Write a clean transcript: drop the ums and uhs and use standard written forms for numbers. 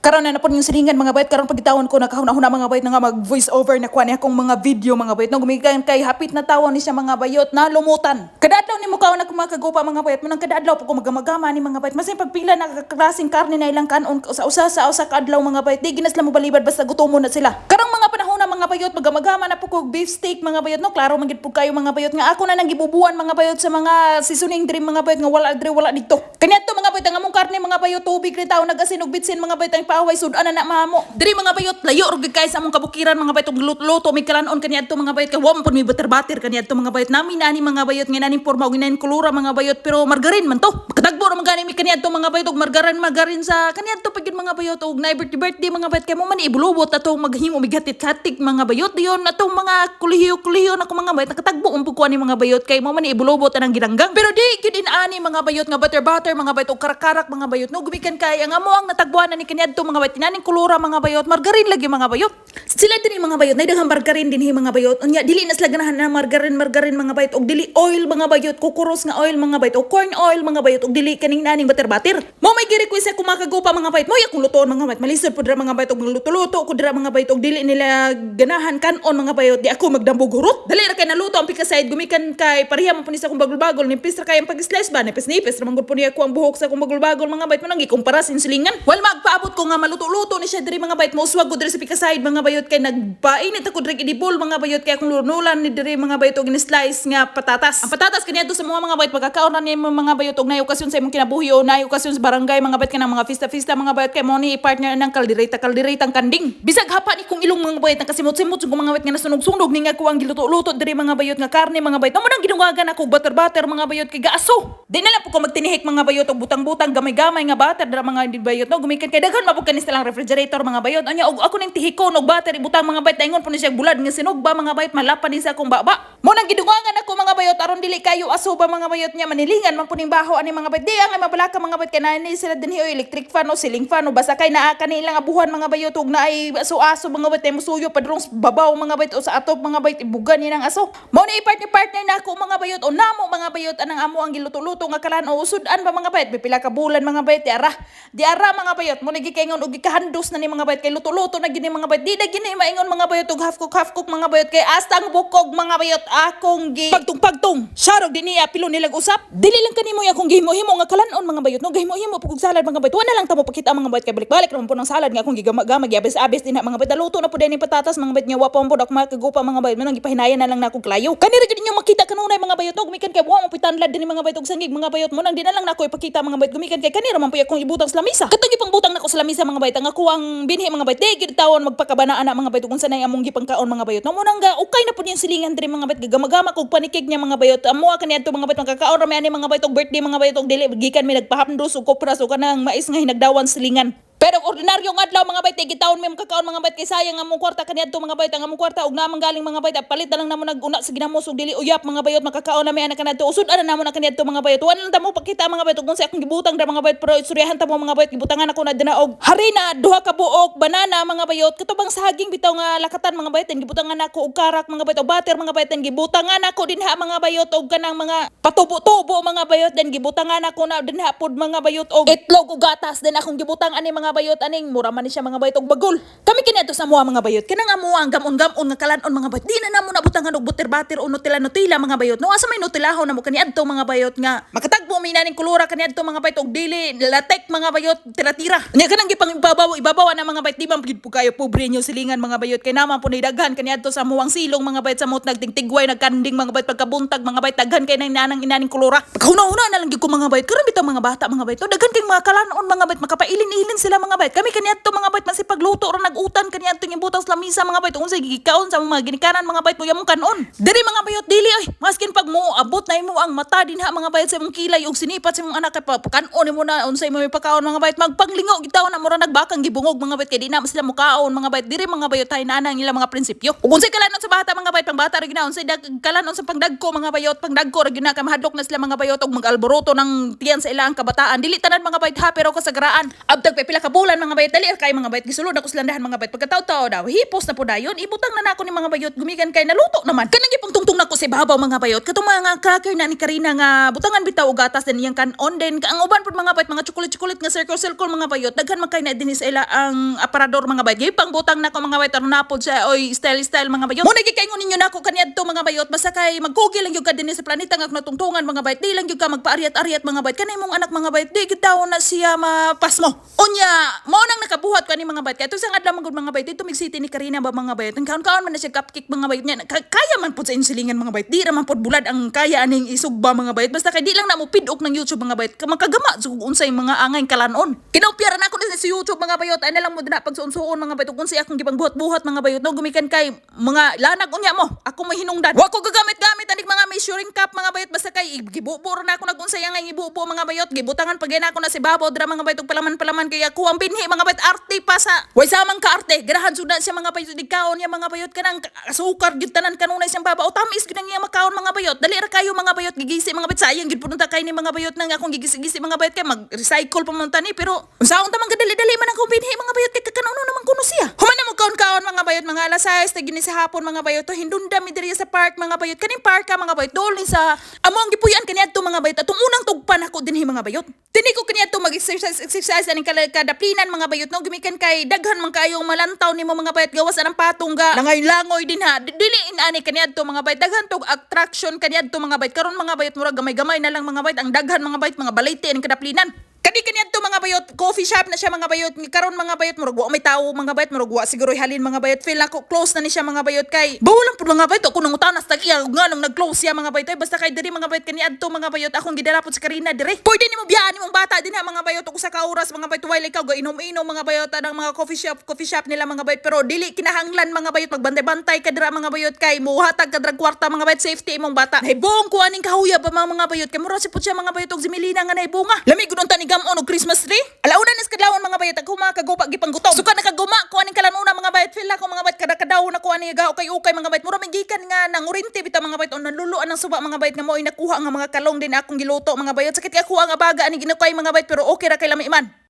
Karon na na po yung silingan, mga bayot. Karon pagitawon ko nakahuna-huna, mga bayot, na nga mag voice over na kuha ni akong mga video, mga bayot, no, gumikan kay hapit na tawo ni siya, mga bayot, na lumutan. Kada adlaw ni mukaon na kumakagupa, mga bayot, manang kada adlaw po ko magamagama ni, mga bayot. Masin pagpila na klaseng karne na ilang kanon sa usa ka adlaw, mga bayot. Di ginas lang mo balibad basta gutomon na sila. Karong mga panahon na, mga bayot, magamagama na po ko beef steak, mga bayot, no. Klaro man gid po kayo, mga bayot, nga ako na nang gibubuan, mga bayot, sa mga seasoning diri, mga bayot, nga wala diri, wala dito. Kaniadto, mga bayot, ang among karne, mga bayot, tubig rin tao nagasin og bitsin, mga bayot, ang paaway sudan na na mamo. Diri, mga bayot, layo ra gid kay sa among kabukiran, mga bayot, og luto mi kalanon kaniadto, mga bayot, kay wa man pud mi butter kaniadto, mga bayot. Nami nani, mga bayot, nga naning porma og naning kolora, mga bayot, pero margarin man to. Makadagbo ra man gani mi kaniadto, mga bayot, og margarin margarin sa kaniadto pag yun, mga bayot, og na birthday birthday, mga bayot, kay mo man ibulubot atong maghimo migatit-hatik, mga bayot, diyon atong mga kulihiyo-kulihiyo na ko, mga bayot, nakatagbo ang pugkuan ni, mga bayot, kay mo man ibulubot anang ginanggang. Pero di gyud ani, mga bayot, nga butter butter, mga bayot, og karak-karak, mga bayot, no, gumikan kay ang amo ang natagbuan na ni kaniadto, mga bayot, tinaning kolora, mga bayot, margarin lagi, mga bayot. Sila dinhi, mga bayot, nay daghang margarin dinhi, mga bayot. Unya dili na sila ganahan na margarin margarin, mga bayot, og dili oil, mga bayot, kukuros nga oil, mga bayot, og corn oil, mga bayot, og dili kaning naning butter butter. Mo may gi-request sa kumakagupa, mga bayot, mo yakong lutoon, mga bayot, malisod pud ra, mga bayot, og luto-luto ko dira, mga bayot, og dili nila ganahan kanon, mga bayot, di ako magdambog hurot. Dali ra kay naluto ang pikaside gumikan kay pareha man po ni sa akong bagol-bagol nipis ra kay ang pag-slice ba, nipis-nipis ra man gud po niya ko ang buhok sa akong bagol-bagol, mga bayot, mo nang gikumpara sa insulingan. Well, magpaabot ko nga maluto-luto ni siya diri, mga bayot, mouswag ko diri sa pikaside, mga bayot, kay nagpainit ako diri idibol, mga bayot, kay akong lunulan ni diri, mga bayot, og slice nga patatas. Ang patatas kaniadto sa mga bayot, pagkakaon na nimo, mga bayot, og nay okasyon sa imong kinabuhi o nay okasyon sa barangay, mga bayot, kanang mga fiesta-fiesta, mga bayot, kay mo ni partner ng kaldereta kalderetang kanding. Bisag hapa ni kong ilong, mga bayot, ang kasimot-simot sa mga bayot nga nasunog-sunog ni nga ko ang giluto-luto diri, mga bayot, nga karne, mga bayot. Mo nang ginungagan ako butter butter, mga bayot, kay gaaso. Di na lang po ko magtinihik, mga bayot, og butang-butang gamay-gamay nga butter dira, mga bayot, no, gumikan kay daghan man pud kani silang refrigerator, mga bayot. Anya og ako ning tihikon og butter ibutang, mga bayot, ingon po ni siya bulad nga sinog ba, mga bayot, malapa ni sa akong baba. Mo nang gidungangan ako, mga bayot, aron dili kayo aso ba, mga bayot, nya manilingan man puning baho ani, mga bayot. Di ang ay mabalaka, mga bayot, kay naa ni sila dinhi o electric fan o ceiling fan o basta kay naa kanilang abuhan, mga bayot, ug naay aso-aso, mga bayot, ay musuyo padrong babaw, mga bayot, o sa atop, mga bayot, ibugan ni ng aso. Mo ni i-partner partner na ako, mga bayot, o namo, mga bayot, anang amo ang giluto-luto nga kalan o usud-an ba, mga bayot, pipila ka bulan, mga bayot, di ara di ara, mga bayot. Mo ni gikaingon og gikahandos na ni, mga bayot, kay luto-luto na gini, mga bayot. Di na gini maingon, mga bayot, og half cook, mga bayot, kay hasta ang bukog, mga bayot, akong gi pagtung-pagtung sharog dinhi pilo nilag usap. Dili lang kanimo akong gihimo-himo nga kalanon, mga bayot, no, gihimo-himo pug salad, mga bayot. Wala lang tamo pakita, mga bayot, kay balik-balik raman po ng salad nga akong gigama-gama giabis-abis din na, mga bayot. Luto na po din patatas, mga bayot, nga wa pa man pod ako makagupa, mga bayot, manang gipahinayan na lang na akong klayo. Kanira gyud ninyo makita kanunay, mga bayot, no, gumikan kay wa mo pitanlad dinhi, mga bayot, og sangig, mga bayot. Mo nang di na lang nako ipakita, mga bayot, gumikan kay kanira man po akong ibutang sa lamisa. Katong ipangbutang nako sa lamisa, mga bayot, ang ako ang binhi, mga bayot, di gyud tawon magpakabana ana, mga bayot, kung sanay among gipangkaon, mga bayot, no. Mo nang ga ukay na po niyang silingan diri, mga bayot, gagamagama kog panikig niya, mga bayot. Amo kaniadto, mga bayot, makakaon ra mi ani, mga bayot, og birthday, mga bayot, og dili gikan mi nagpahapdos og kopras o kanang mais nga hinagdawan silingan. Pero og ordinaryong adlaw, mga bayot, di gitawon mi makakaon, mga bayot, kay sayang among kwarta kaniadto, mga bayot. Ang among kwarta og namang galing, mga bayot, palit na lang namo nag-una sa ginamos og dili uyap, mga bayot, makakaon na mi ana kaniadto. Usud ana namo na kaniadto, mga bayot. Wala lang ta mo pakita, mga bayot, kung sa akong gibutang dra, mga bayot, pero istoryahan ta mo, mga bayot. Gibutangan ako na dina og harina, duha ka buok banana, mga bayot, katubang saging bitaw nga lakatan, mga bayot, then gibutangan ako og karak, mga bayot, og butter, mga bayot, then gibutangan ako dinha, mga bayot, og kanang mga patubo-tubo, mga bayot, then gibutangan ako na dinha pod, mga bayot, og itlog ug gatas, then akong gibutang ani, mga bayot, aning mura man ni siya, mga bayot, og bagol. Kami kini sa amoa, mga bayot, kanang amoa ang gamon-gamon nga kalanon, mga bayot, di na namo nabutangan og butter-butter o nutella-nutella, mga bayot, no. Asa may nutelahon namo kaniadto, mga bayot, nga makatagbo mi naning kulura kaniadto, mga bayot, og dili latek, mga bayot, tira-tira. Nya kanang gipang ibabaw ibabaw na, mga bayot, di man gid po kayo pobre nyo silingan, mga bayot, kay naman po ni daghan kaniadto sa amuang silong, mga bayot, sa mot nagtingtigway nagkanding, mga bayot, pagkabuntag, mga bayot, daghan kay nang nanang inaning kulura. Pagkahuna-huna na lang gyud ko, mga bayot, karon bitaw mga bata, mga bayot, daghan kay mga kalanon, mga bayot, makapailin-ilin sila, mga bayot. Kami kaniadto, mga bayot, masipagluto ra nag-utan kaniadto yung butang sa lamisa, mga bayot, unsay gigikaon sa mga ginikanan, mga bayot, mo yamong kanon diri, mga bayot. Dili oy, maskin pag mo abot na imo ang mata dinha, mga bayot, sa imong kilay ug sinipat sa imong anak kay pakanon mo na unsay mo pakaon, mga bayot, magpanglingo gitaw na mura nagbakang gibungog, mga bayot, kay di na sila mukaon, mga bayot. Diri, mga bayot, tay na ang ilang mga prinsipyo. Ug unsay kalanon sa bata, mga bayot, pangbata ra gyud na. Unsay kalanon sa pangdagko, mga bayot, pangdagko ra gyud na, kay mahadlok na sila, mga bayot, og magalboroto ng tiyan sa ilang kabataan. Dili tanan, mga bayot, ha, pero kasagaraan abtag pipila ka Nakabulan, mga bayot, dali kay, mga bayot, gisulod ako sa landahan, mga bayot. Pagkataw-taw daw, hipos na po dayon, ibutang na nako ni, mga bayot, gumikan kay naluto naman. Kanang gipang tungtong nako sa ibabaw, mga bayot, katong mga cracker na ni Karina nga butangan bitaw og gatas din iyang kanon din. Ang uban pud, mga bayot, mga chocolate-chocolate nga circle circle, mga bayot, daghan man kay na dinhi sa ila ang aparador, mga bayot. Gipang butang nako, mga bayot, aron napod siya oy style style, mga bayot. Mo gikaingon ninyo nako kaniadto, mga bayot, basta kay magkugi lang gyud ka dinhi sa planeta nga natungtungan, mga bayot. Di lang gyud ka magpaariat-ariat, mga bayot. Kanay mong anak, mga bayot, di gyud tawo na siya mapasmo. Unya, mao nang nakabuhat kani, mga bayot. Kay sa adlaw man gud, mga bayot, dito mig city ni Karina ba, mga bayot. Ang kaon-kaon man na siya cupcake, mga bayot niya. Kaya man pud sa inyong silingan, mga bayot. Di ra man pud bulad ang kaya aning isugba, mga bayot. Basta kay di lang na mo pidok ng YouTube, mga bayot. Makagama so unsay mga angay kalanon. Kinaupyara na ako din sa YouTube, mga bayot. Ay na lang mo dina pagsuon-suon, mga bayot. Kung unsay akong gipangbuhat-buhat, mga bayot. No, gumikan kay mga lanag unya mo. Ako may hinungdan. Wa ko gagamit-gamit aning mga measuring cup, mga bayot. Basta kay gibubo ra na ako nagunsay angay gibubo, mga bayot. Gibutangan pag ako na si babaw dra, mga bayot, og palaman-palaman kay ako ang binhi, mga bayot, arte pa sa way samang kaarte. Ganahan sud na siya, mga bayot, kaon niya, mga bayot, kanang asukar gyud tanan kanunay siyang babaw. Tamis gyud ang iya makaon, mga bayot. Dali ra kayo, mga bayot, gigisi, mga bayot. Sayang gyud punta kay ni, mga bayot, nang akong gigisi-gisi, mga bayot, kay mag-recycle pa man tani, pero unsaon ta man kadali-dali man akong binhi, mga bayot, kay kakanuno naman kuno siya. Human na mo kaon-kaon, mga bayot, mga alas 6 na gini sa hapon, mga bayot. To hindunda mi diri sa park, mga bayot. Kaning park ka, mga bayot, dool ni sa among gipuy-an kaniadto, mga bayot, atong unang tugpan ako dinhi, mga bayot. Dini ko kaniadto mag-exercise exercise aning kadaplinan, mga bayot, no, gumikan kay daghan man kayong malantaw nimo, mga bayot, gawas anang patong ga langoy-langoy din ha. Dili in ani kaniadto, mga bayot, daghan tog attraction kaniadto, mga bayot. Karon, mga bayot, murag gamay-gamay na lang, mga bayot, ang daghan, mga bayot, mga balayte aning kadaplinan. Kani kaniadto, mga bayot, coffee shop na siya, mga bayot. Karon, mga bayot, murag wa may tawo, mga bayot, murag wa siguro halin, mga bayot. Feel ako close na ni siya, mga bayot, kay bawal lang pud, mga bayot ako nangutana sa tag-iya nga nung nag-close siya, mga bayot. Ay, basta kay diri, mga bayot, kaniadto, mga bayot, akong gidala pud sa Karina dire. Pwede nimo biyaan nimong bata dinha, mga bayot, og usa ka oras, mga bayot, while ikaw ga inom-inom, mga bayot, anang mga coffee shop nila, mga bayot, pero dili kinahanglan, mga bayot, magbantay-bantay ka dira, mga bayot, kay muhatag ka drag kwarta, mga bayot, safety imong bata. Nahibong ko aning kahuya pa mga bayot kay mura si pud siya, mga bayot, og si Melina nga nahibunga. Lami gud unta ni gamon og Christmas tree. Alauna nis kadlawon, mga bayot, ako mga kagupa gipanggutom. Suka nakaguma ko aning kalanuna, mga bayot, feel ako, mga bayot, kada kadaw na ko ani ga ukay ukay, mga bayot, mura may gikan nga nangurinti bitaw, mga bayot, o nanluluan ng suba, mga bayot, nga mo'y nakuha nga mga kalong din akong giluto, mga bayot. Sakit kay ako ang abaga ani ginukay, mga bayot, pero okay ra kay lami man.